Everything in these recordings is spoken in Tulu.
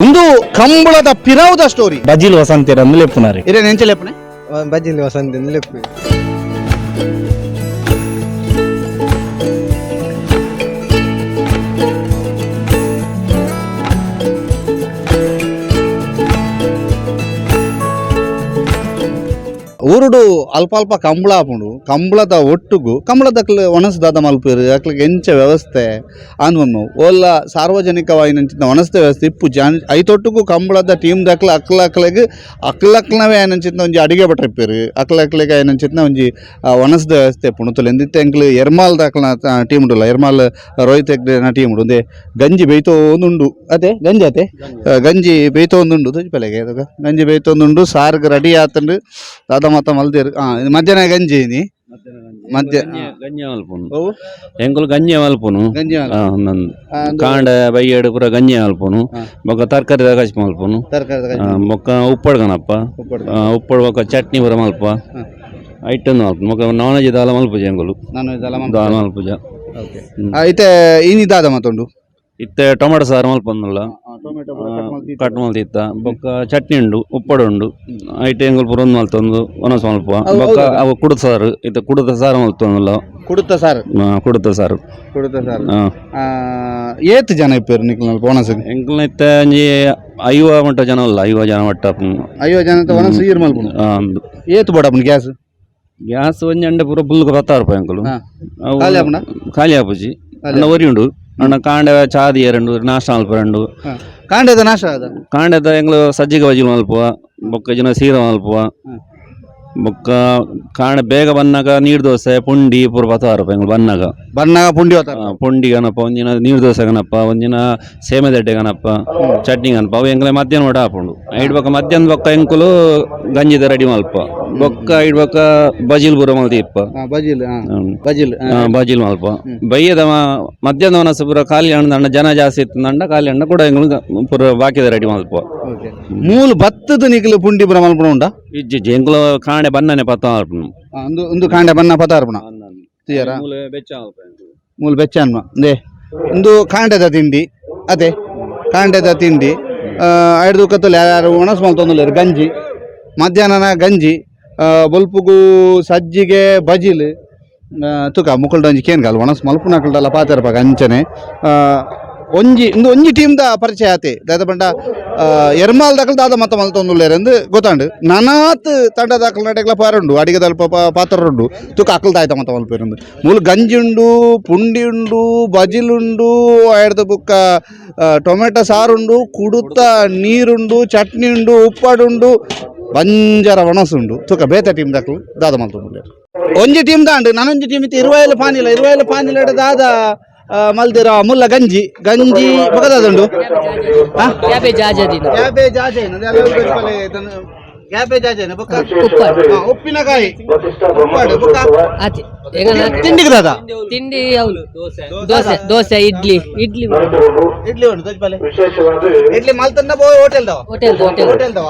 ಒಂದು ಕಂಬಳದ ಪಿರಾವುದ ಸ್ಟೋರಿ. ಬಜಿಲ್ ವಸಂತಿರಂದು ಲೆಪ್ಪುನಾರಿ. ಇರೇ ನೆಂಚಲೆಪ್ಪನೆ. ಬಜಿಲ್ ವಸಂತ ಲೆಪ್ಪು. ಊರುಡು ಅಲ್ಪ ಅಲ್ಪ ಕಂಬಳ ಆಪುಂಡು. ಕಂಬಳದ ಒಟ್ಟುಗು ಕಂಬಳದಕ್ಲು ಒಣಸ್ ದಾದ ಮಲ್ಪೇರು, ಅಕ್ಲಿಗೆ ಎಂಚ ವ್ಯವಸ್ಥೆ ಅಂದ್ವನ್ನು ಓಲ್ಲ ಸಾರ್ವಜನಿಕವಾಯಿನಂಚಿನ ಒಣಸ್ದ ವ್ಯವಸ್ಥೆ ಇಪ್ಪು ಜಾನ್ ಐತೊಟ್ಟುಗು ಕಂಬಳದ ಟೀಮ್ ದಕ್ಲ ಅಕ್ಲ ಅಕ್ಲೆಗ್ ಅಕ್ಲಕ್ಲನವೇ ಆಯನಂಚಿನ ಒಂಜಿ ಅಡಿಗೆ ಭಟ್ರು ಇಪ್ಪೇರು. ಅಕ್ಲಕ್ಲೆಗ್ ಆಯನಂಚಿನ ಒಂಜಿ ಒಣಸ್ದ ವ್ಯವಸ್ಥೆ ಇಪ್ಪುಂಡು. ತುಲೆ ಎಂದಿತ್ತೆ ಎಂಕ್ಲು ಎರ್ಮಾಲ್ ದಾಕ್ಲನ ಟೀಮ್ ಉಂಡುಲ್ಲ, ಎರ್ಮಾಲ್ ರೋಹಿತ್ ಹೆಗ್ಡೆನ ಟೀಮ್ ಉಂಡು. ಒಂದೇ ಗಂಜಿ ಬೇಯ್ತೋಂದುಂಡು. ಅದೇ ಗಂಜಿ ಅತೆ ಗಂಜಿ ಬೇಯ್ತೋಂದುಂಡು. ತುಜಿಪಲೆಗೆ ಗಂಜಿ ಬೇಯ್ತೋಂದುಂಡು. ಸಾರ್ಗ್ ರೆಡಿ ಆತಂಡು. ದಾದ ಮಾತ ಮಲ್ದೇರು. ಇದು ಮಧ್ಯಾಹ್ನ ಗಂಜಿ ನೀ ಮಧ್ಯ ಗಂಜಿ ಮಲ್ಪುನು. ಅವು? ಎಂಕುಲು ಗಂಜಿ ಮಲ್ಪುನು. ಗಂಜಿ. ನಂದು ಕಾಂಡ ಬೈಯಡು ಪೂರ ಗಂಜಿ ಮಲ್ಪುನು. ಬೊಕ್ಕ ತರಕಾರಿ ಕಚ್ ಮಲ್ಪುನು. ತರಕಾರಿ. ಬೊಕ್ಕ ಉಪ್ಪಡ್ ಗಣಪ್ಪ. ಉಪ್ಪಡ್ ಬೊಕ್ಕ ಚಟ್ನಿ ಪೂರ ಮಲ್ಪ. ಐಟಮ್ ಮಲ್ಪುನು. ಬೊಕ್ಕ ನಾನ್ ವೆಜ್ ದಾಲ ಮಲ್ಪುಜ ಎಂಕುಲು. ನಾನು ಇದೆಲ್ಲ. ದಾಲ ಮಲ್ಪುಜ. ಓಕೆ, ಇತ್ತೆ ಇನಿ ದಾದ ಮತ್ತುಂಡು? ಇತ್ತೆ ಟೊಮೆಟೊ ಸಾರು ಮಲ್ಪೊಂದುಲ್ಲ, ಕಟ್ ಮಲ್ತಿತ್ತ. ಬೊಕ್ಕ ಚಟ್ನಿ ಉಂಡು, ಉಪ್ಪಡ್ ಉಂಡು. ಐಟ್ ಎಂಕುಲು ಪೂರ ಒಂದು ಮಲ್ತೊಂದು ಒಣಸ್ ಮಲ್ಪ. ಬೊಕ್ಕ ಅವು ಕುಡುತ ಸಾರು, ಇತ್ತೆ ಕುಡುತ ಸಾರು ಮಲ್ತೊಂದುಲ್ಲ. ಕುಡುತ್ತ ಸಾರು. ಕುಡುತ ಸಾರು. ಕುಡುತ್ತ ಸಾರು. ಏತ್ ಜನ ಇಪ್ಪೇರು ನಿಕ್ಲ ಒಣಸ್? ಎಂಕುಲ್ನ ಇತ್ತೆ ಒಂಜಿ 50 ಮಟ್ಟ ಜನ ಅಲ್ಲ, 50 ಜನ ಮಟ್ಟ. 50 ಜನ ಒಣಸ್ ಈರ್ ಮಲ್ಪುನು? ಅಂದು. ಏತ್ ಬೋಡಪ್ಪನ ಗ್ಯಾಸ್? ಗ್ಯಾಸ್ ಒಂಜಿ ಅಂಡೆ ಪೂರ ಬುಲ್ಗೆ 10 ರೂಪಾಯಿ ಅಂಕಲು. ಅವು. ಖಾಲಿ ಆಪುಂಡ? ಖಾಲಿ ಆಪುಜಿ ಅಣ್ಣ, ಒರಿ ಉಂಡು ಅಣ್ಣ. ಕಾಂಡೆ ಚಾದಿ ಎರಡು, ನಾಷ್ಟ ಮಲ್ಪ ಎರಡು. ಕಾಂಡದ ನಾಶ ಅದ? ಕಾಂಡೆದ ಎಂಗ್ಲು ಸಜ್ಜಿಗೆ ಬಜ್ಜಿ ಮಲ್ಪುವ, ಬೊಕ್ಕ ಜನ ಸೀರೆ ಮಲ್ಪುವ. ಬೊಕ್ಕ ಕಾಂಡೆ ಬೇಗ ಬನ್ನಾಗ ನೀರು ದೋಸೆ, ಪುಂಡಿ ಪೂರ 10 ರೂಪಾಯಿ ಎಂಗ್ಲು ಬನ್ನಾಗ. ಬನ್ನಾಗ ಪುಂಡಿ ಹೋತಾರ? ಪುಂಡಿ ಗಣಪ, ಒಂದಿನ ನೀರು ದೋಸೆ ಗಣಪ, ಒಂದಿನ ಸೇಮೆದಡ್ಡೆ ಗಣಪ, ಚಟ್ನಿ ಗಣಪ. ಅವು ಎಂಗ್ಲೆ ಮಧ್ಯಾಹ್ನ ಒಡ ಆಪುಂಡು. ಐಡ್ ಬೊಕ್ಕ ಮಧ್ಯಾಹ್ನ ಬೊಕ್ಕ ಎಂಕುಲು ಗಂಜಿದ ರೆಡಿ ಮಲ್ಪ. ಬೊಕ್ಕ ಐಡ್ ಬೊಕ್ಕ ಬಜಿಲ್ ಪೂರ ಮಲ್ತಿ ಇಪ್ಪ. ಬಜಿಲ್. ಬಜಿಲ್. ಬಜಿಲ್ ಮಲ್ಪ. ಬಯ್ಯದ ಮಧ್ಯಾಹ್ನ ಒಣಸು ಪೂರ ಖಾಲಿ ಹಣ್ಣು, ಜನ ಜಾಸ್ತಿ ಇತ್ತು ಅಂಡ ಖಾಲಿ ಹಣ್ಣು ಕೂಡ ಎಂಗ್ಲು ಪೂರ ಬಾಕಿದ ರೆಡಿ ಮಲ್ಪ. ಮೂಲು ಬತ್ತದ ನಿಕ್ಲು ಪುಂಡಿ ಪೂರ ಮಲ್ಪುಣ ಉಂಡಾ? ಇಜ್ಜಿ, ಎಂಕುಲು ಕಾಣೆ ಬನ್ನನೆ ಪತ್ತ ಮಲ್ಪುನು. ಒಂದು ಒಂದು ಕಾಂಡೆ ಬನ್ನ ಪತಾರ್ಪಣ ತೀಯರ. ಮೂಲೆ ಬೆಚ್ಚ ಮಲ್ಪ ಎಂಕುಲು. ಮೂಲು ಬೆಚ್ಚ ಅನ್ಮ ಅಂದೆ. ಒಂದು ಕಾಂಡೆದ ತಿಂಡಿ ಅದೇ, ಕಾಂಡೆದ ತಿಂಡಿ. ಐದು ಕತ್ತಲು ಯಾರು ಒಣಸ್ ಮಲ್ತೊಂದುಲ್ಲೆರ್. ಗಂಜಿ ಮಧ್ಯಾಹ್ನನ ಗಂಜಿ, ಬೊಲ್ಪುಗು ಸಜ್ಜಿಗೆ ಬಜಿಲ್. ತುಕ ಮುಕುಲ್ಡ ಒಂಜಿ ಕೇನ್ಗಾಲ್ ಒಣಸ್ ಮಲ್ಪುನಕಲ್ಡಲ್ಲ ಪಾತೆರಪಾಗ ಅಂಚನೆ. ಒಂಜಿ ಇಂದು ಒಂಜಿ ಟೀಮ್ದ ಪರಿಚಯ ಆತೆ. ದಾದ ಪಂಡ ಎರ್ಮಾಲ್ ದಕಲ್ ದಾದ ಮತ್ತ ಮಲ್ತೊಂದುಲ್ಲೆರ್ ಅಂದ್ ಗೊತ್ತಾಂಡ್. ನನಾತ್ ತಂಡ ದಾಕಲ್ ನಡೆಗ್ಲ ಪಾರುಂಡು, ಅಡಿಗೆ ದಲ್ಪ ಪಾತ್ರ ಉಂಡು. ತುಕ ಅಕಲ್ ದಾಯ್ತ ಮತ್ತ ಮಲ್ಪೇರುಂದು. ಮೂಲು ಗಂಜಿ ಉಂಡು, ಪುಂಡಿ ಉಂಡು, ಬಜಿಲುಂಡು, ಐಡ್ದ ಬುಕ್ಕ ಟೊಮೆಟೊ ಸಾರುಂಡು, ಕುಡುತ್ತ ನೀರುಂಡು, ಚಟ್ನಿ ಉಂಡು, ಉಪ್ಪಾಡುಂಡು, ಬಂಜರ ಒಣಸುಂಡು. ತುಕ ಬೇತೆ ಟೀಮ್ ದಕಲು ದಾದ ಮಲ್ತೊಂದುಲ್ಲೆರ್. ಒಂಜಿ ಟೀಮ್ ದಾಂಡು, ನಾನೊಂಜಿ ಟೀಮ್ ಇತ್ತು. ಇರುವೈಲು ಪಾನಿಲ, ಇರುವೈಲು ಪಾನಿಲ ದಾದ ಮಲ್ದಿರ ಮುಲ್ಲ? ಗಂಜಿ, ಗಂಜಿ ಬೊಕದಾದುಂಡು. ಕ್ಯಾಬೇಜ್ ಆಜದಿನ. ಕ್ಯಾಬೇಜ್ ಆಜೈನ, ಕ್ಯಾಬೇಜ್ ಆಜೈನ. ಬೊಕ್ಕ? ಉಪ್ಪಾಡು. ಉಪ್ಪಿನಕಾಯಿ, ಉಪ್ಪಾಡು. ಬೊಕ್ಕ? ಆತಿ ಎಂಗನ. ತಿಂಡಿಗೆ ದಾದ? ತಿಂಡಿ ಅವಲು ದೋಸೆ, ದೋಸೆ, ಇಡ್ಲಿ, ಇಡ್ಲಿ. ಇಡ್ಲಿ ಉಂಡು ತೋಜ್ಪಾಲೆ. ಇಡ್ಲಿ ಮಲ್ತನ್ನ ಬೋ ಹೋಟೆಲ್ ದವ? Hotel, hotel. Hotel ದವ.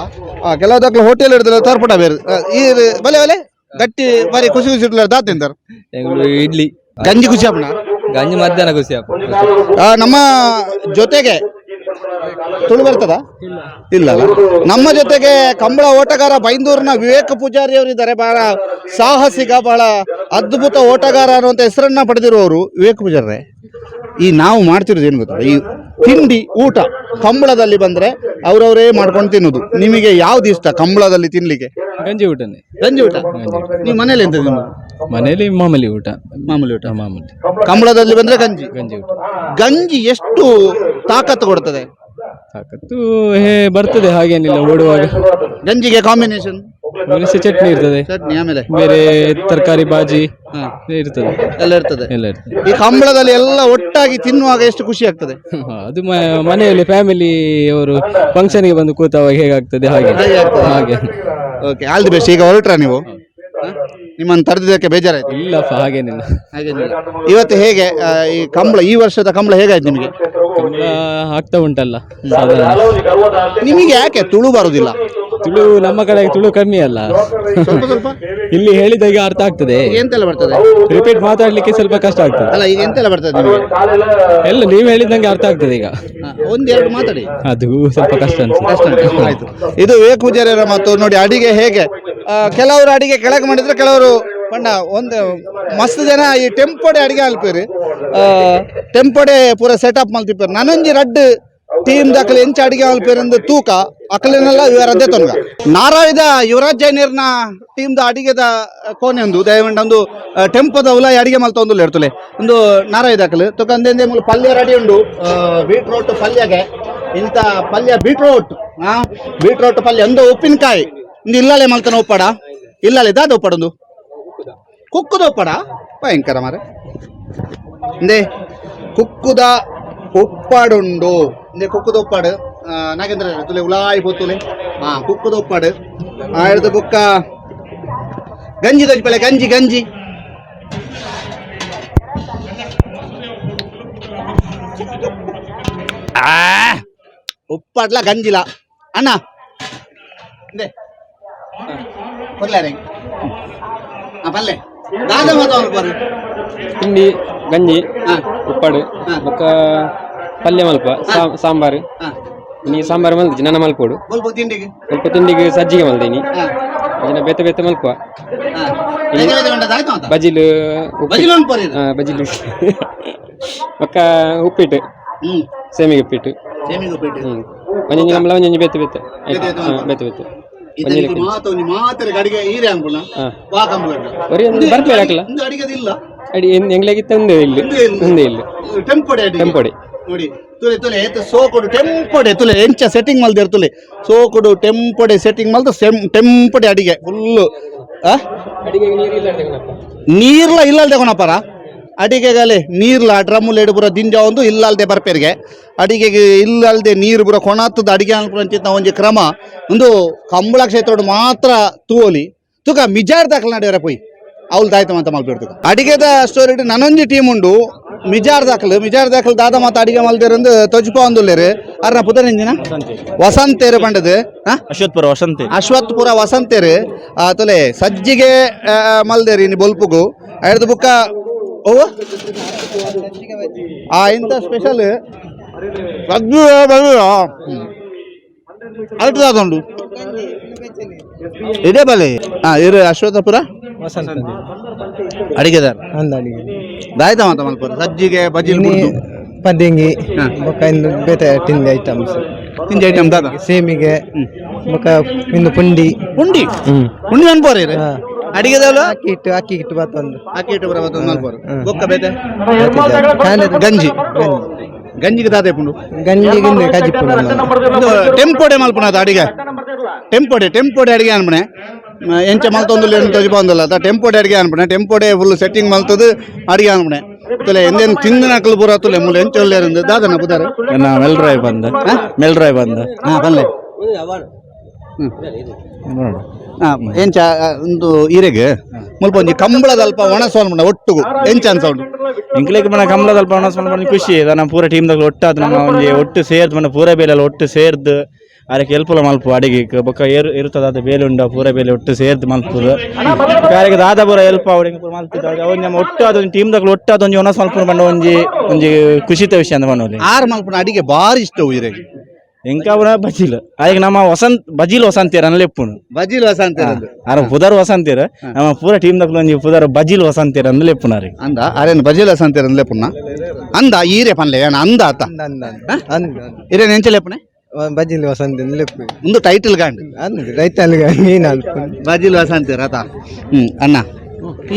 ಕೆಲವು ದಕ್ಲ ಹೋಟೆಲ್ ಹಿಡಿದ್ರೆ ತರ್ಪಟ ಬೇರೆ. ಈ ಬಲೆ ಬಲೆ ಗಟ್ಟಿ ಬಾರಿ ಖುಷಿ ಖುಷಿ ಇಡ್ಲಾರ ದಾತ ತಿಂತಾರೆ. ಎಂಕುಲು ಇಡ್ಲಿ. ಗಂಜಿ ಖುಷಿ ಆಪುಣ? ಗಂಜಿ ಮಧ್ಯಾಹ್ನ ಖುಷಿ ಆಪುಂಡು. ನಮ್ಮ ಜೊತೆಗೆ ತುಳು ಬರ್ತದ ಇಲ್ಲ ಅಲ್ಲ? ನಮ್ಮ ಜೊತೆಗೆ ಕಂಬಳ ಓಟಗಾರ ಬೈಂದೂರಿನ ವಿವೇಕ ಪೂಜಾರಿ ಅವರಿದ್ದಾರೆ. ಬಹಳ ಸಾಹಸಿಗ, ಬಹಳ ಅದ್ಭುತ ಓಟಗಾರ ಅನ್ನುವಂಥ ಹೆಸರನ್ನ ಪಡೆದಿರುವವರು ವಿವೇಕ ಪೂಜಾರ್ರೆ. ಈ ನಾವು ಮಾಡ್ತಿರೋದು ಏನು ಗೊತ್ತಾ? ಈ ತಿಂಡಿ ಊಟ ಕಂಬಳದಲ್ಲಿ ಬಂದ್ರೆ ಅವರವರೇ ಮಾಡ್ಕೊಂಡು ತಿನ್ನೋದು. ನಿಮಗೆ ಯಾವ್ದು ಇಷ್ಟ ಕಂಬಳದಲ್ಲಿ ತಿನ್ಲಿಕ್ಕೆ? ಗಂಜಿ ಊಟನೇ. ಗಂಜಿ ಊಟ. ನೀವು ಮನೇಲಿ ಎಂತ ತಿನ್ನೋದು? ಮನೇಲಿ ಮಾಮೂಲಿ ಊಟ. ಮಾಮೂಲಿ ಊಟ. ಮಾಮೂಲಿ. ಕಂಬಳದಲ್ಲಿ ಬಂದ್ರೆ ಗಂಜಿ. ಗಂಜಿ ಊಟ. ಗಂಜಿ ಎಷ್ಟು ತಾಕತ್ತು ಕೊಡ್ತದೆ? ತಾಕತ್ತು ಹೇ ಬರ್ತದೆ, ಹಾಗೇನಿಲ್ಲ ಓಡುವಾಗ. ಗಂಜಿಗೆ ಕಾಂಬಿನೇಷನ್? ಮೆಣಸು ಚಟ್ನಿ ಇರ್ತದೆ. ಚಟ್ನಿ, ಆಮೇಲೆ? ಬೇರೆ ತರಕಾರಿ ಬಾಜಿ ಇರ್ತದೆ. ಎಲ್ಲ ಇರ್ತದೆ. ಎಲ್ಲ ಇರ್ತದೆ. ಈ ಕಂಬಳದಲ್ಲಿ ಎಲ್ಲ ಒಟ್ಟಾಗಿ ತಿನ್ನುವಾಗ ಎಷ್ಟು ಖುಷಿ ಆಗ್ತದೆ? ಅದು ಮನೆಯಲ್ಲಿ ಫ್ಯಾಮಿಲಿ ಅವರು ಫಂಕ್ಷನ್ಗೆ ಬಂದು ಕೂತವಾಗ ಹೇಗಾಗ್ತದೆ ಹಾಗೆ. ಹಾಗೆ ಆಗ್ತದೆ. ಹಾಗೆ. Okay, all the best. ಈಗ ಹೊರಟ್ರಾ ನೀವು? ಹ? ನಿಮ್ಮನ್ನು ತರೆದಿದ್ದಕ್ಕೆ ಬೇಜಾರಾಯ್ತು? ಇಲ್ಲಪ್ಪ, ಹಾಗೇನಿಲ್ಲ. ಹಾಗೇನಿಲ್ಲ. ಇವತ್ತು ಹೇಗೆ ಈ ಕಂಬಳ, ಈ ವರ್ಷದ ಕಂಬಳ ಹೇಗಾಯ್ತು ನಿಮಗೆ? ಕಂಬಳ ಆಗ್ತಾ ಉಂಟಲ್ಲ ಸಾಧಾರಣ. ನಿಮಗೆ ಯಾಕೆ ತುಳು ಬರುದಿಲ್ಲ? Tulu ನಮ್ಮ ಕಡೆ ತುಳು ಕಮ್ಮಿ ಅಲ್ಲ. ಸ್ವಲ್ಪ ಸ್ವಲ್ಪ. ಇಲ್ಲಿ ಹೇಳಿದಾಗ ಅರ್ಥ ಆಗ್ತದೆ. ಎಂತೆಲ್ಲ ಬರ್ತದೆ? ರಿಪೀಟ್ ಮಾತಾಡ್ಲಿಕ್ಕೆ ಸ್ವಲ್ಪ ಕಷ್ಟ ಆಗ್ತದೆ. ಅಲ್ಲ, ಈಗ ಎಂತೆಲ್ಲ ಬರ್ತದೆ ನಿಮಗೆ? ಎಲ್ಲ ನೀವು ಹೇಳಿದಂಗೆ ಅರ್ಥ ಆಗ್ತದೆ ಈಗ. ಒಂದೆರಡು ಮಾತಾಡಿ. ಅದು ಸ್ವಲ್ಪ ಕಷ್ಟ ಅನ್ಸುತ್ತೆ. ಕಷ್ಟ ಉಂಟು. ಆಯ್ತು, ಇದು ವಿವೇಕ್ ಪೂಜಾರಿಯವರ ಮಾತು. ನೋಡಿ ಅಡಿಗೆ ಹೇಗೆ, ಕೆಲವರು ಅಡಿಗೆ ಕೆಳಗೆ ಮಾಡಿದ್ರೆ, ಕೆಲವರು ಪಂಡ ಒಂದು ಮಸ್ತ್ ಜನ ಈ ಟೆಂಪೋಡೆ ಅಡಿಗೆ ಅಲ್ಪೇರು, ಟೆಂಪೋಡೆ ಪೂರ ಸೆಟಪ್ ಮಲ್ತಿಪ್ಪೇರು. ನನಂಜಿ ರಡ್ಡ್ ಟೀಮ್ ದಾಖಲೆ ಎಂಚ ಅಡಿಗೆ ಅಲ್ಪೇರು ಅಂದ್ ತೂಕ ಅಕಲೆನೆಲ್ಲ ಇವರ ಅದೇ ತೊನ್ಗ. ನಾರಾಯದ ಯುವರಾಜ್ ಜೈನರ್ನ ಟೀಮ್ದ ಅಡಿಗೆದ ಕೋಣೆ ಒಂದು ದಯವಂಡ ಒಂದು ಟೆಂಪೋದ ಉಲಾಯಿ ಅಡಿಗೆ ಮಲ್ತ ಒಂದು ಇರ್ತಲೆ ಒಂದು ನಾರಾಯದ ಅಕಲು ತುಕ ಅಂದೆ ಮೂಲ ಪಲ್ಯ ರೆಡಿ ಉಂಡು. ಬೀಟ್ರೋಟ್ ಪಲ್ಯಗೆ ಇಂಥ ಪಲ್ಯ, ಬೀಟ್ರೋಟ್, ಬೀಟ್ರೋಟ್ ಪಲ್ಯ ಒಂದು, ಉಪ್ಪಿನಕಾಯಿ ಇಂದು ಇಲ್ಲಲೆ ಮಲ್ತನ ಉಪ್ಪಡ ಇಲ್ಲಲೆ ದಾದ ಉಪ್ಪಡೊಂದು ಕುಕ್ಕುದ ಉಪ್ಪಡ ಭಯಂಕರ ಮಾರೆ. ಇಂದೆ ಕುಕ್ಕುದ ಉಪ್ಪಾಡುಂಡು, ಇಂದೆ ಕುಕ್ಕುದ ಉಪ್ಪಾಡು. ನಾಗೇಂದ್ರ ತುಲೆ ಉಲಾಯಿ ಪೋತುಲೆ. ಹಾ, ಕುಕ್ಕುದ ಉಪ್ಪಾಡು ಹಿಡ್ದು ಕುಕ್ಕ ಗಂಜಿ ದೊಜ್ಪಲೆ ಗಂಜಿ ಗಂಜಿ. ಆ ಉಪ್ಪಾಡ್ಲ ಗಂಜಿಲ ಅಣ್ಣ ಇಂದೆ ಕೊರ್ಲಾರೆ. ಹಾ, ಪಲ್ಲೆ ದಾದ ಮಾತಾವ್ ಬರು. ತಿಂಡಿ ಗಂಜಿ, ಉಪ್ಪಾಡು, ಬೊಕ್ಕ ಪಲ್ಯ ಮಲ್ಪ, ಸಾಂಬಾರು. ನೀ ಸಾಂಬಾರು ಮಲ್ದಿಜಿ ನನ್ನ ಮಲ್ಪೋಡು. ಬೊಲ್ಪ ತಿಂಡಿಗೆ? ಸ್ವಲ್ಪ ತಿಂಡಿಗೆ ಸಜ್ಜಿಗೆ ಮಲ್ದೀನಿ. ಅದನ್ನ ಬೇತೆ ಬೇತೆ ಮಲ್ಪ. ಬೇತೆ ಬೇತೆ ಉಂಟದ ಆಯ್ತು ಅಂತ. ಬಜಿಲು. ಬಜಿಲು ಉಂಟು. ಬಜಿಲು ಬೊಕ್ಕ ಉಪ್ಪಿಟ್ಟು. ಸೇಮಿಗೆ ಉಪ್ಪಿಟ್ಟು. ಸೇಮಿಗೆ ಉಪ್ಪಿಟ್ಟು. ಒಂಜೊಂಜಿ ನಮ್ಮಲ ಒಂಜೊಂಜಿ ಬೇತೆ ಬೇತೆ. ಬೇತೆ ಬೇತೆ. ಹಾ, ಬೇತೆ ಬೇತೆ. ಇದನ್ನ ಮಾತು ಒಂಜಿ ಮಾತ್ರ ಅಡಿಗೆ ಈರೆ ಅನ್ಪುನ. ವಾ ಕಂಬುಗಡ್ಡ. ಒರಿ ಒಂದು ಬರ್ಪೇರು ಹಾಕಲ. ಇಂದು ಅಡಿಗೆದಿಲ್ಲ. ಅಡಿ ಎಂಗ್ಲಾಗಿತ್ತ ಒಂದೇ ಇಲ್ಲಿ. ಒಂದೇ ಇಲ್ಲಿ. ಒಂದೇ ಇಲ್ಲಿ. ಟೆಂಪೋಡೆ ಅಡಿಗೆ. ಟೆಂಪೋಡೆ. ನೋಡಿ ತುಲೆ ತುಲೆ ಏತ ಸೋಕೊಡು ಟೆಂಪೋಡೆ ತುಲೆ ಎಂಚ ಸೆಟ್ಟಿಂಗ್ ಮಲ್ದಿರ್ ತುಲೆ. ಸೋಕೊಡು ಟೆಂಪೋಡೆ ಸೆಟ್ಟಿಂಗ್ ಮಲ್ದ ಸೆಮ್ ಟೆಂಪೋಡೆ ಅಡಿಗೆ ಫುಲ್ಲು. ಆ ನೀರ್ಲ ಇಲ್ಲಲ್ದೆ ಕೊನಪರ ಅಡಿಗೆಗಲೆ ನೀರ್ಲ ಡ್ರಮ್ಮುಲೇಡು ಪೂರ ದಿಂಜ ಒಂದು ಇಲ್ಲಲ್ದೆ ಬರ್ಪೇರಿಗೆ ಅಡಿಗೆಗೆ ಇಲ್ಲಲ್ದೆ ನೀರು ಪೂರ ಕೊಣಾತದ ಅಡಿಗೆ ಅನ್ಪುನಂಚಿತ್ತ ಒಂಜಿ ಕ್ರಮ ಒಂದು ಕಂಬಳ ಕ್ಷೇತ್ರಡ್ ಮಾತ್ರ ತೂವೊಲಿ. ತುಕ ಮಿಜಾರ್ ದಾಖಲೆ ನಡೆಯವರ ಪೋಯಿ ಅವ್ಲು ದಾಯ್ತ ಮಾತ ಮಲ್ಪಿಡ್ತು ಅಡಿಗೆದ ಸ್ಟೋರಿ. ನನೊಂಜಿ ಟೀಮ್ ಉಂಡು ಮಿಜಾರ್ ದಾಖಲು. ಮಿಜಾರ್ ದಾಖಲು ದಾದ ಮಾತ ಅಡಿಗೆ ಮಲ್ದಿರಂದು ತೊಜ್ಪ ಒಂದುಲ್ಲೇರು. ಅರ್ನ ಪುದರಿಂಜಿನ ವಸಂತೇರು ಪಂಡದು. ಅಶ್ವತ್ಪುರ ವಸಂತಿ. ಅಶ್ವತ್ಪುರ ವಸಂತೇರು ತುಲೆ ಸಜ್ಜಿಗೆ ಮಲ್ದೇರಿ ಇನಿ ಬೊಲ್ಪುಗು ಐಡ್ದು ಬುಕ್ಕ ಓ ಆ ಇಂಥ ಸ್ಪೆಷಲ್ ಸಜ್ಜಿಗೆ ಉಂಡು ಇದೇ ಬಲೆ. ಹಾ, ಇರು ಅಶ್ವತ್ಥಪುರ ಅಡಿಗೆದಾರ ದಾಯ್ತ ಮಾತ ಮಲ್ಪುರ ಸಜ್ಜಿಗೆ ಬಜಿಲ್ ಬುಡ್ದು. ಪದ್ದೆಂಗಿ ಬೊಕ್ಕ ಇಂದು ಬೇತೆ ತಿಂಡಿ ಐಟಮ್ಸ್. ತಿಂಡಿ ಐಟಮ್ ದಾದ? ಸೇಮಿಗೆ ಬೊಕ್ಕ ಇಂದು ಪುಂಡಿ. ಪುಂಡಿ, ಪುಂಡಿ ಮನ್ಪೋರಿ ಅಡಿಗೆದಲ್ಲ. ಅಕ್ಕಿ ಹಿಟ್ಟು, ಅಕ್ಕಿ ಹಿಟ್ಟು ಬತ್ತೊಂದು. ಅಕ್ಕಿ ಹಿಟ್ಟು ಬರ ಬತ್ತೊಂದು ಮಲ್ಪೋರು. ಬೊಕ್ಕ ಬೇತೆ? ಗಂಜಿ. ಗಂಜಿ. ಗಂಜಿಗೆ ದಾದೆ ಪುಂಡು? ಗಂಜಿಗೆ ಇಂದು ಕಜಿಪುಂಡು. ಇದು ಟೆಂಪೋಡೆ ಮಲ್ಪುನದ ಅಡಿಗೆ, ಟೆಂಪೋಡೆ ಟೆಂಪೋಡೆ ಅಡಿಗೆ ಅನ್ಪಣೆ. ಎಂಚ ಮಲ್ತೊಂದುಲ್ಲ ಏನು ತೊಜಿ ಅದ ಟೆಂಪೋಡೆ ಅಡಿಗೆ ಅನ್ಪಣೆ. ಟೆಂಪೋಡೆ ಫುಲ್ ಸೆಟ್ಟಿಂಗ್ ಮಲ್ತದು ಅಡಿಗೆ ಅನ್ಪಣೆ. ತುಲೆ ಎಂದೇನು ತಿಂದಿನ ಅಕ್ಲು ಪೂರ ತುಲೆ ಮೂಲ ಎಂಚ ಒಲ್ಲೇರಂದು ದಾದನ ಪುದಾರು. ಮೆಲ್ರಾಯ್ ಬಂದ, ಮೆಲ್ರಾಯ್ ಬಂದ. ಹಾ, ಬಲ್ಲೆ. ಹಾ, ಎಂಚ ಒಂದು ಈರೆಗೆ ಮುಲ್ಪ ಒಂಜಿ ಕಂಬಳದ ಅಲ್ಪ ಒಣಸು ಅನ್ಪುಂಡ ಒಟ್ಟುಗು ಎಂಚ ಅನ್ಸೌಂಡು? ಎಂಕ್ಲೆಗ್ ಮನ ಕಮಲದ ಅಲ್ಪ ಒಣಸ್ ಮನ ಖುಷಿ. ನಮ್ಮ ಪೂರ ಟೀಮ್ ದಾಗ ಒಟ್ಟಾದ್ ನಮ್ಮ ಒಂಜಿ ಒಟ್ಟು ಸೇರ್ದು ಮನ ಪೂರ ಬೇಲೆಲ್ಲ ಒಟ್ಟು ಸೇರ್ದು ಅರಕ್ಕೆ ಎಲ್ಪುಲ ಮಲ್ಪು ಅಡಿಗೆ. ಬೊಕ್ಕ ಏರು ಇರ್ತದ ಬೇಲೆ ಉಂಡು, ಪೂರ ಬೇಲೆ ಒಟ್ಟು ಸೇರ್ದು ಮಲ್ಪುದು. ಯಾರಿಗೆ ದಾದ ಪೂರ ಎಲ್ಪ ಅವರಿಗೆ ಪೂರ ಮಲ್ಪುದು. ಅವು ನಮ್ಮ ಒಟ್ಟು ಅದೊಂದು ಟೀಮ್ ದಾಗ ಒಟ್ಟು ಅದೊಂಜಿ ಒಣಸ್ ಮಲ್ಪುನ ಬಂಡ ಒಂಜಿ ಒಂಜಿ ಖುಷಿತ ವಿಷಯ ಅಂತ ಮನೋಲಿ. ಆರ್ ಮಲ್ಪುನ ಅಡಿಗೆ ಬಾರಿ ಇಷ್ಟ ಈರೆಗೆ? ಎಂಕಾಪುರ ಬಜಿಲ್ ಆಯ್ಕೆ ನಮ್ಮ ವಸಂತ್ ಬಜಿಲ್ ವಸಂತೇರ್ ಅನ್ಲೆಪ್ಪುನು. ಬಜಿಲ್ ವಸಂತ. ಆರ ಪುದರ್ ವಸಂತೇರ್, ನಮ್ಮ ಪೂರ ಟೀಮ್ ದಾಗ ಒಂಜಿ ಪುದರ್ ಬಜಿಲ್ ವಸಂತೇರ್ ಅಂದ್ಲೆಪ್ಪುನಾರಿ. ಅಂದ ಅರೇನು ಬಜಿಲ್ ವಸಂತೇರ್ ಅಂದ್ಲೆಪ್ಪುನ ಅಂದ ಈರೆ ಪನ್ಲೆ ಏನ ಅಂದ ಆತ. ಅಂದ. ಇರೇನು ಎಂಚ ಲೆಪ್ಪುನೆ? ಬಜಿಲ್ ವಸಂತ ಲೆಪ್ಪು. ಒಂದು ಟೈಟಲ್ ಗಾಂಡ್. ಅಂದ್ ರೈತಲ್ಗ ನೀನು ಅನ್ಕೊಂಡು. ಬಜಿಲ್ ವಸಂತ ರಥ. ಅಣ್ಣ,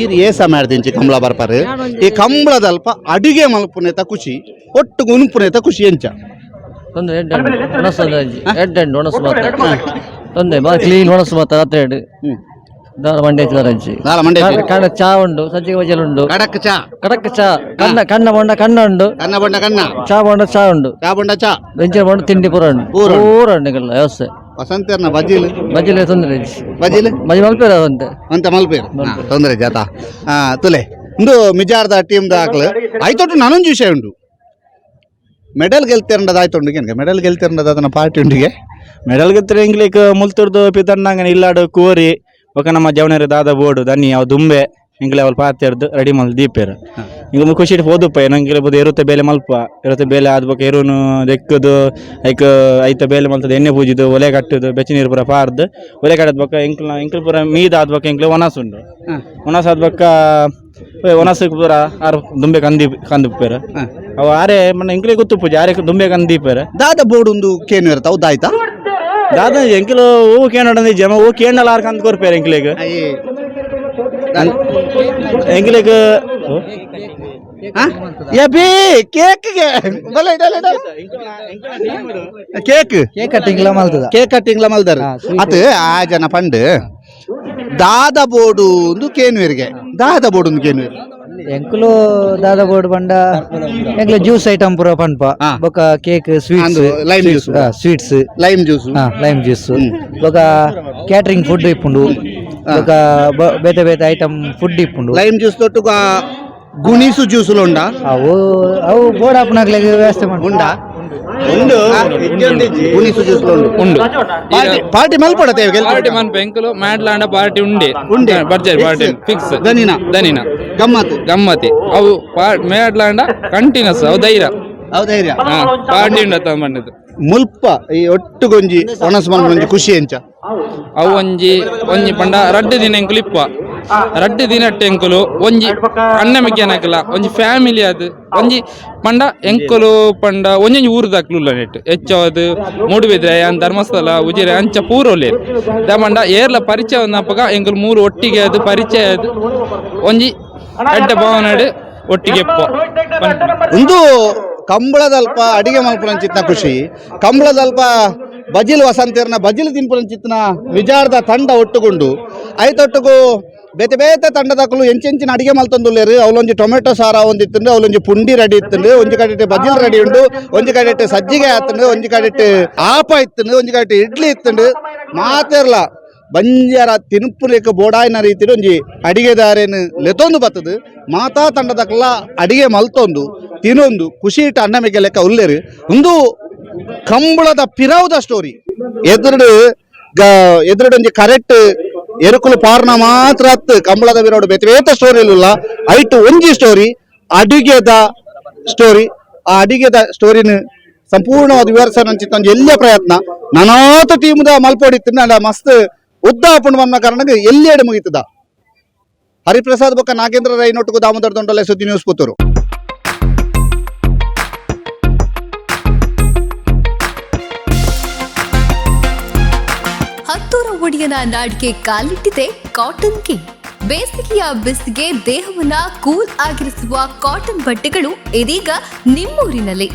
ಈರ್ ಏಸ ಮಾಡ್ದಿಂಚಿ ಕಂಬಳ ಬರ್ಪಾರು. ಈ ಕಂಬಳದಲ್ಪ ಅಡಿಗೆ ಮಲ್ಪುನೇತ ಖುಷಿ, ಒಟ್ಟು ಉಣುಪುನೇತ ಖುಷಿ ಎಂಚ? ತೊಂದರೆ ಎಡ್ಡೆ ಒಣಸು ಎಡ್ಡೆ ಒಣಸು ಮಾತ್ರ ತೊಂದರೆ ಬಾರಿ ಕ್ಲೀನ್ ಒಣಸು ಮಾತ್ರ ರಾತ್ರಿ ಎರಡು ದಾರ ಮಂಡೆ ದಾರಂಚಿ. ದಾಲ ಮಂಡೆ. ಕಣ್ಣ ಚಾ ಉಂಡು, ಸಜ್ಜಿಗೆ ಬಜಲ್ ಉಂಡು. ಕಡಕ್ ಚಾ. ಕಡಕ್ ಚಾ, ಕಣ್ಣ ಕಣ್ಣ ಬೊಂಡ ಕಣ್ಣ ಉಂಡು. ಕಣ್ಣ ಬೊಂಡ ಕಣ್ಣ. ಚಾ ಬೊಂಡ ಚಾ ಉಂಡು. ಚಾ ಬೊಂಡ ಚಾ. ಬೆಂಚಿನ ಬೊಂಡ ತಿಂಡಿ ಪೂರ ಉಂಡು. ಪೂರ ಉಂಡು. ಪೂರ ಉಂಡು ನಿಗಲ್ಲ ವ್ಯವಸ್ಥೆ. ವಸಂತರ್ನ ಬಜಿಲ್. ಬಜಿಲ್ ತೊಂದರೆ ಬಜಿಲ್. ಬಜಿ ಮಲ್ಪೇರ ಅಂತೆ. ಅಂತ ಮಲ್ಪೇರು ತೊಂದರೆ ಜಾತ. ತುಲೆ ಇಂದು ಮಿಜಾರ್ದ ಟೀಮ್ದ ಹಾಕ್ಲು ಆಯ್ತೊಟ್ಟು. ನಾನೊಂದು ವಿಷಯ ಉಂಟು, ಮೆಡಲ್ ಗೆಲ್ತಿರಂಡದ ಆಯ್ತುಂಡು. ಮೆಡಲ್ ಗೆಲ್ತಿರಂಡದ ಅದನ್ನ ಪಾರ್ಟಿ ಉಂಡಿಗೆ. Medal ಗಿತ್ತರೆ ಎಂಕ್ಲೆಗ್ ಮುಲ್ತುರ್ದು ಪಿತಣ್ಣಂಗನ ಇಲ್ಲಾಡು ಕೋರಿ ಬೊಕ ನಮ್ಮ ಜವನರು ದಾದ ಬೋಡು ದನ್ನಿ ಅವು ದುಂಬೆ ಎಂಕ್ಲೆ ಅವಳು ಪಾತೆರ್ದು ರೆಡಿ ಮಲ್ ದೀಪೇರು. ಇಂಕ ಖುಷಿಟ್ ಪೋದುಪ್ಪ ನಂಗೆ ಬೋದು ಎರುತ್ತೆ ಬೇಲೆ ಮಲ್ಪ ಎರುತ್ತೆ ಬೇಲೆ ಆದ್ ಬೊಕ ಎರುನು ದೆಕ್ಕದು ಐಕ್ ಐತ ಬೇಲೆ ಮಲ್ತದ ಎಣ್ಣೆ ಪೂಜಿದು ಒಲೆ ಕಟ್ಟುದು ಬೆಚ್ಚ ನೀರು ಪೂರ ಪಾರ್ದು ಒಲೆ ಕಟ್ಟದ ಬೊಕ ಎಂಕ್ಲ ಎಂಕ್ಲ ಪೂರ ಮೀದ ಆದ್ ಬೊಕ ಎಂಕ್ಲೆ ಒಣಸ್ ಉಂಡು. ಒಣಸ್ ಆದ್ ಬೊಕ ಒಣಸಕ್ಕೆ ಪೂರ ಆರು ದುಂಬೆ ಕಂದಿ ಕಂದುಪ್ಪೇರು ಅವು ಆರೆ ಮನ್ನ ಎಂಕ್ಲೆ ಗೊತ್ತು ಪೂಜೆ ಆರೆ ದುಂಬೆ ಕಂದೀಪೇರು. ದಾದ ಬೋರ್ಡ್ ಒಂದು ಕೇನು ಇರುತ್ತೆ ಹೌದಾ ಆಯ್ತಾ? ದಾದ ಎಂಕ್ಲು ಹೂ ಕೇನಡ ಜಮ ಹೂ ಕೇಂಡಲ ಆರ್ ಕಂದ್ ಕೊರ್ಪೇರು ಎಂಕ್ಲೆಗ್ ಎಂಕ್ಲೆಗ್. ಯಬಿ ಕೇಕ್ಗೆ ಬಲೆ ಇಡಲ ಇಡಲ cake. Cake cutting ಮಲ್ತದ. Cake cutting ಮಲ್ದರ್ ಅತ್ ಆ ಜನ ಪಂಡ್ ದಾದ ಬೋರ್ಡು ಒಂದು ಕೇನುವೆರ್ಗೆ ದಾದ ಬೋರ್ಡು ಒಂದು ಕೇನುವೆರ್. ಎಂಕುಲು ದಾದ ಬೋರ್ಡ್ ಬಂಡ ಎಂಕ್ಲೆ ಜ್ಯೂಸ್ ಐಟಮ್ ಪೂರ ಪನ್ಪ. ಬೊಕ ಕೇಕ್, ಸ್ವೀಟ್ಸ್. ಅಂದು lime juice. Sweets. Lime juice. Lime juice ಬೊಕ ಕ್ಯಾಟರಿಂಗ್ ಫುಡ್ ಇಪ್ಪುಂಡು. ಬೊಕ ಬೇತೆ ಬೇತೆ ಐಟಮ್ ಫುಡ್ ಇಪ್ಪುಂಡು. ಲೈಮ್ ಜ್ಯೂಸ್ ತೊಟ್ಟು ಗುಣಿಸು ಜ್ಯೂಸ್ ಉಂಡ? ಅವು ಅವು ಬೋರ್ಡ್ ಆಪುನಾಗ್ಲೆಗ್ ವ್ಯವಸ್ಥೆ ಮಾಡ್ತಾರೆ. ಉಂಡಾ? ಉಂಡು, ಗುಣಿಸು ಜ್ಯೂಸ್ ಉಂಡು. ಉಂಡು. ಪಾರ್ಟಿ ಪಾರ್ಟಿ ಮಲ್ಪಡತೆ. ಪಾರ್ಟಿ ಮನ್ಪ ಎಂಕುಲು ಮ್ಯಾಡ್ಲಾಂಡ ಪಾರ್ಟಿ ಉಂಡೆ. ಉಂಡೆ. Burger party fix. ದನಿನ? ದನಿನ. ಗಮ್ಮತ್. ಗಮ್ಮತಿ ಅವು. ಮ್ಯಾಡ್ಲಾಂಡ ಕಂಟಿನ್ಯೂಸ್ ಅವು ಧೈರ್ಯ. ಅವು ಧೈರ್ಯ. ಹಾ, ಪಾರ್ಟಿ ಉಂಡತ್ತ ಬಂದಿದ್ದು. ಮುಲ್ಪ ಈ ಒಟ್ಟು ಗೊಂಜಿ ಒಣಸ್ ಮಲ್ಪುನ ಖುಷಿ ಎಂಚ? ಅವು ಒಂಜಿ ಒಂಜಿ ಪಂಡ ರಡ್ಡು ದಿನ ಎಂಕುಲು ಇಪ್ಪ ರಡ್ಡು ದಿನ ಎಂಕುಲು ಒಂಜಿ ಅಣ್ಣ ಮೆಗ್ಯನಕಲ ಒಂಜಿ ಫ್ಯಾಮಿಲಿ ಅದು ಒಂಜಿ ಪಂಡ ಎಂಕುಲು ಪಂಡ ಒಂಜೊಂಜಿ ಊರುದಾಕ್ಲು ಉಲ್ಲ ನೆಟ್ ಹೆಚ್ಚಾವದು ಮೂಡುಬಿದ್ರೆ ಅನ್ ಧರ್ಮಸ್ಥಳ ಉಜಿರೆ ಅಂಚ ಪೂರ ಉಲ್ಲೇರ್ the ಪಂಡ ಏರ್ಲ ಪರಿಚಯ ಒಂದಪ್ಪಗ ಎಂಕುಲು ಮೂರು ಒಟ್ಟಿಗೆ ಅದು ಪರಿಚಯ ಅದು ಒಂಜಿ ಎಡ್ಡೆ ಭಾವನಾಡು ಒಟ್ಟಿಗೆ ಎಪ್ಪ. ಒಂದು ಕಂಬಳದಲ್ಪ ಅಡಿಗೆ ಮಲ್ಪುನಂಚಿತ್ನ ಖುಷಿ, ಕಂಬಳದಲ್ಪ ಬಜಿಲ್ ವಸಂತಿರ್ನ ಬಜಿಲ್ ತಿನ್ಪುನಂಚಿತ್ನ ವಿಜಾರ್ದ ತಂಡ ಒಟ್ಟುಗುಂಡು. ಐತೊಟ್ಟುಗು ಬೇತೆ ಬೇತೆ ತಂಡದಕುಲು ಎಂಚೆಂಚಿನ ಅಡಿಗೆ ಮಲ್ತೊಂದುಲ್ಲೇರು. ಅವಲೊಂಜಿ ಟೊಮೆಟೊ ಸಾರ ಒಂದಿತ್ತುಂಡು, ಅವಲೊಂಜಿ ಪುಂಡಿ ರೆಡಿ ಇತ್ತುಂಡು, ಒಂಜಿ ಕಡೆಟ್ ಬಜಿಲ್ ರೆಡಿ ಉಂಡು, ಒಂಜಿ ಕಡೆಟ್ ಸಜ್ಜಿಗೆ ಆತುಂಡು, ಒಂಜಿ ಕಡೆಟ್ ಆಪ ಇತ್ತುಂಡು, ಒಂಜಿ ಕಡೆಟ್ ಇಡ್ಲಿ ಇತ್ತುಂಡು. ಮಾತೆರ್ಲ ಬಂಜಾರ ತಿನುಪುನೇಕ ಬೋಡಾಯಿನ ರೀತಿಡ್ ಒಂಜಿ ಅಡಿಗೆದಾರೇನು ಲೆತೊಂದು ಬತ್ತದು. ಮಾತಾ ತಂಡದಕಲ್ಲ ಅಡಿಗೆ ಮಲ್ತೊಂದು ತಿನೊಂದು ಖುಷಿ ಇಟ್ಟು ಅನ್ನ ಮೆಗೆ ಲೆಕ್ಕ ಉಲ್ಲೇರು. ಒಂದು ಕಂಬಳದ ಪಿರಾವುದ ಸ್ಟೋರಿ ಎದುರುಡು ಎದುರುಡು ಒಂಜಿ ಕರೆಕ್ಟ್ ಎರುಕುಲು ಪಾರ್ನ ಮಾತ್ರ ಅತ್ತು ಕಂಬಳದ ಬಿರೋಡು ಬೇತೆ ಬೇತೆ ಸ್ಟೋರಿ ಇಲ್ಲ. ಐಟು ಒಂಜಿ ಸ್ಟೋರಿ ಅಡಿಗೆದ ಸ್ಟೋರಿ. ಆ ಅಡಿಗೆದ ಸ್ಟೋರಿನ ಸಂಪೂರ್ಣವಾದ ವಿವರಿಸೋಣ ಒಂಜಿ ಎಲ್ಲ ಪ್ರಯತ್ನ ನಾನಾತ ಟೀಮ್ದ ಮಲ್ಪೋಡಿತ್ತು. ಮಸ್ತ್ ಉದ್ದ ಆಪುಂಡು ಮನ್ನ ಕಾರಣಕ್ಕೆ ಎಲ್ಲೆಡೆ ಮುಗೀತದ. ಹರಿಪ್ರಸಾದ್ ಬೊಕ್ಕ ನಾಗೇಂದ್ರ ರೈ ನೊಟ್ಟುಗು ದಾಮೋದರ ದೊಂಡಲೆ, ಸುದ್ದಿ ನ್ಯೂಸ್, ಪುತ್ತೂರು. ಹತ್ತೂರ ಒಡೆಯನ ನಾಡಿಗೆ ಕಾಲಿಟ್ಟಿದೆ ಕಾಟನ್ ಕಿಂಗ್. ಬೇಸಿಗೆಯ ಬಿಸಿಗೆ ದೇಹವನ್ನ ಕೂಲ್ ಆಗಿರಿಸುವ ಕಾಟನ್ ಬಟ್ಟೆಗಳು ಇದೀಗ ನಿಮ್ಮೂರಿನಲ್ಲಿ.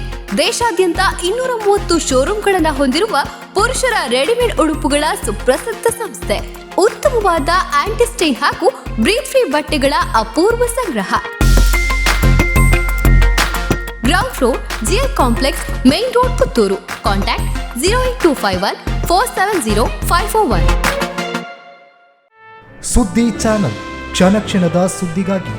ದೇಶಾದ್ಯಂತ 230 ಶೋರೂಮ್ಗಳನ್ನ ಹೊಂದಿರುವ ಪುರುಷರ ರೆಡಿಮೇಡ್ ಉಡುಪುಗಳ ಸುಪ್ರಸಿದ್ಧ ಸಂಸ್ಥೆ. ಉತ್ತಮವಾದ ಆಂಟಿಸ್ಟೈನ್ ಹಾಗೂ ಬ್ರೀತ್ ಫ್ರೀ ಬಟ್ಟೆಗಳ ಅಪೂರ್ವ ಸಂಗ್ರಹ. Ground floor, GL complex, main road, Puttur. Contact 08251470541. ಸುದ್ದಿ ಚಾನಲ್, ಕ್ಷಣ ಕ್ಷಣದ ಸುದ್ದಿಗಾಗಿ.